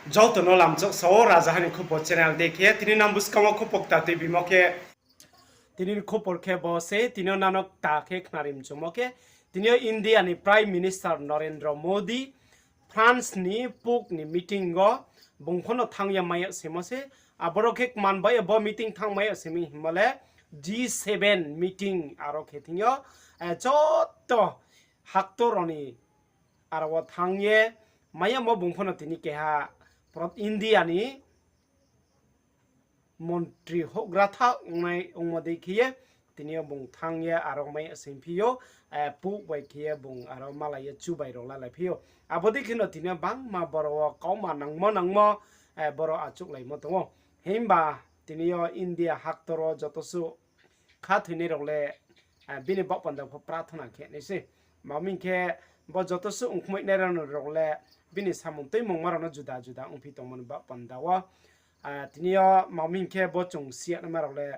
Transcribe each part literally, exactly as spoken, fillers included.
Joto no lamchok sao Rajaha ni Khupo channel dei khe, tini nang buskang wo khupo kta tuibimo khe, tini ni khupor khe bo se, tini yo nano kta khe khnari mchumo khe, tini yo India ni Prime Minister Narendra Modi France ni Pope ni meeting wo bung pho no thanng ye mai yag simo se, aboro khe kman bai ye bo meeting thanng mai yag simi hingmo le G seven meeting aro khe thing yo, joto haktor rao ni aro wo thanng ye mai yagmo bung pho no tini keha India ni montri houhgra tha ongnai ongmo dei khe ye, tini yo bung thanng ye aro mai yag sing phi ou, Pope bai khe ye bung aro malai ye chubai rao lalai phi ou. Abo dei khe no tini yo bangma boro wo kauma nangmo nangmo, boro achouhlaimo tong ou. Himba tini yo India haktor wo joto suh khathoinai rao le, bini baoh panda pho prathona khe nai se. Tma hing khe, bo joto suh ongkhmoinai rao le bini samung tuimungma rao no juda juda ongphi tongmo ni baoh panda wo. Tini yo tma hing khe, bo chung siyanaima rao le,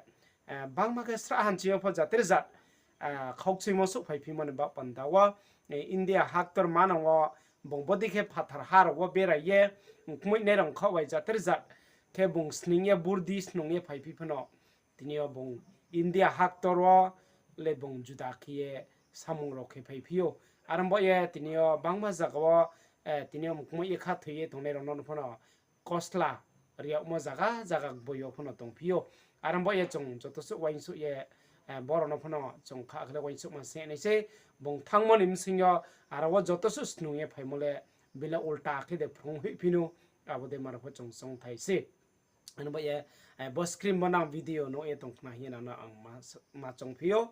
bangma khe srahha nching yo pho jatir jat khaukchoimo souhphaiphimo ni baoh panda wo, India haktor manang wo bung bodei khe phathar ha rao wo berai ye, ongkhmoinai rao khaoh bai jatir jat khe bung sning ye burdi snung ye phaiphi phano, tini yo bung India haktor wo le bung juda khe ye samung rao khe phaiphi ou. Are ong baoh ye tini yo bangma zaga wo, tini yo ongkhmoi ye khathoi ye tongnai rao no phano kosla ri yagmo zaga zaga gboi yo phano tongphi ou. Are ong baoh ye chung joto suh uaingsouh ye, boro no phano chung kha khe le uaingsouhma se nai sei, bung thanngmo ni bsing yo aro wo joto suh snung ye phaimo le, bini ulta khe de phrung hoihphi nou, abo de ma rao pho chung choungthai se. Ano baoh ye, bo screen bo nang video nuh ye tong khna hing ye nang no ang ma, ma choungphi ou.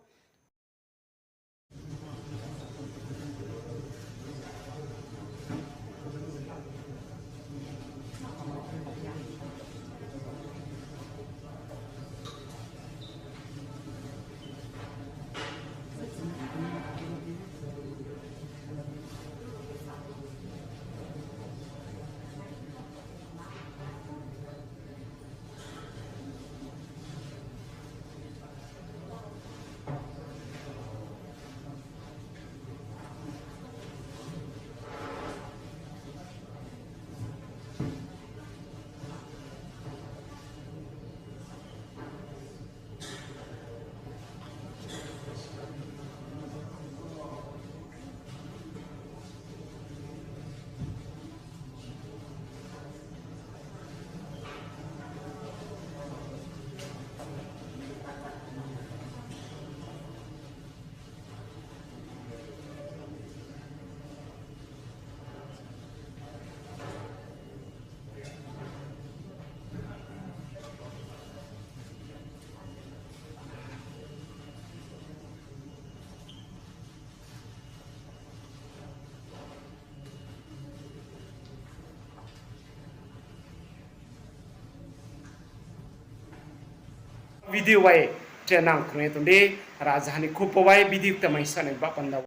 Video bai tre nang khnai tong di, Rajaha ni Khupo bai video kta mai sanai ba panda.